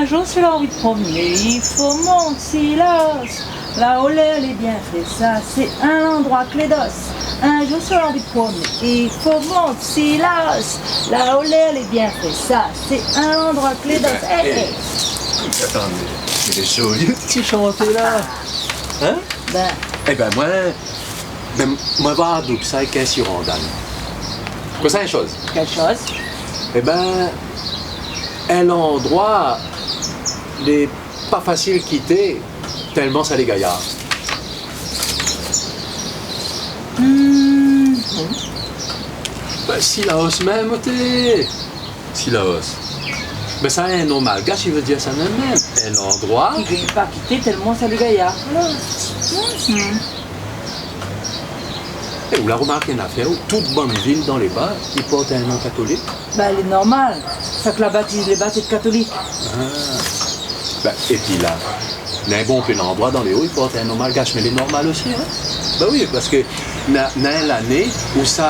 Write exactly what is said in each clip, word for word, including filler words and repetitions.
In zour si la anvi promené, i fo mont Silaos. Laô lèr lé bien fré, sa sé in landroi klédos. In zour si la anvi promené, i fo mont Silaos. Laô lèr lé bien fré, sa sé in landroi klédos. Eh ben, é, é, é, atann, mé lé zoli ti shanté la. Hin ? Bin. É bin, moin, bin, moin va adout sa èk in sirandane. Kosa in shoz ? Kèl shoz ? É bin, in landroi lé pa fasil kité, tèlman sa lé gayar. Hmm. Bin, Silaos mèm, oté. Silaos. Bin, sa in non malgash, i vé dir sa mèm, mèm. In landroi. I gingn pa kité tèlman sa lé gayar. Hmm. É ou la romarké in nafèr, ou tout bann vil dan lé ba, i port in non katolik ? Ba, lé normal. Sak la batiz lé ba, sé katolik. Ah. Ba, épi la, na in bonpé landroi dan lé o, i port in non malgash, mé lé normal osi, hin ? Ba oui, parske na, na in lané ousa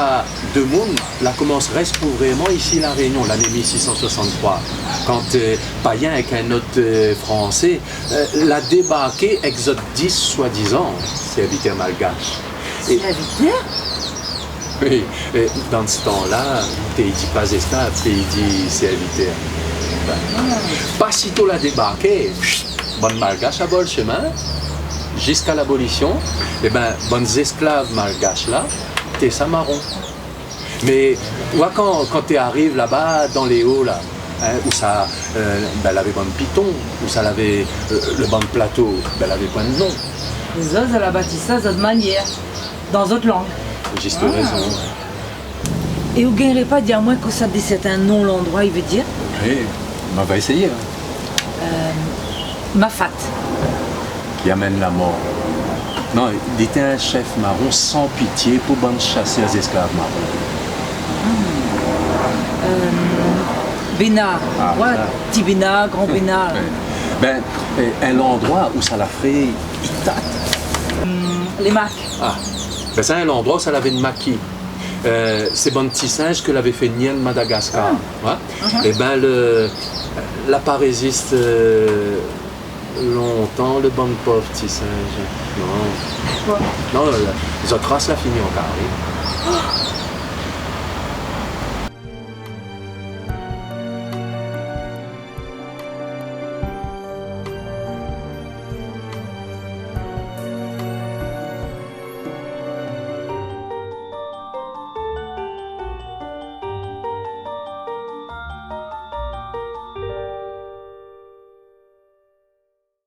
demoun la komans rès pou vréman isi La Rényon, lané mil sis san soisann-troi, kan, euh, Payen èk in ot, euh, Fransé, euh, la débarké èk zot dis, soi-dizan, sèrvitèr malgash. É Sèrvitèr ? Oui, é dan se tan-la, té i di pa zésklav, té i di sèrvitèr. Bin, pa sito la débarké, bann malgash la bol shemin, ziska labolision, é bin, bann zésklav malgash la, té sa maron. Mé, oua, kan, kan té ariv laba, dan lé o la, hin, ousa, euh, bin, lavé bann piton, ousa lavé, euh, le bann plato, bin, lavé poin de non. Lézot, zot la batiz sa zot manièr, dan zot lang. Zis rézon. Ah. É ou gingnré pa dir amoin kosa dé sèrtin non landroi i vé dir ? Oui, ma va éséyé, hin. Euh, Mafat. Ki amenn la mor. Non, li té in shèf maron san pitié pou bann shasèr zésklav maron. Hmm. Euh, Bénar. Ah, oua, sa. Ti Bénar, Gran Bénar. Oui. Bin, euh, in landroi ousa la fré i tat. Hmm, lé mak. Ah, bin, sa in landroi ousa lavé in maki. Euh, sé bann ti sinz ke lavé fé vnir Madagaskar. Ah. Oua. Mhm. É bin, le, la pa rézist, euh, lontan, le bann pov ti sinz. Non. Koi ? Non, le, le, zot ras la fini an kari.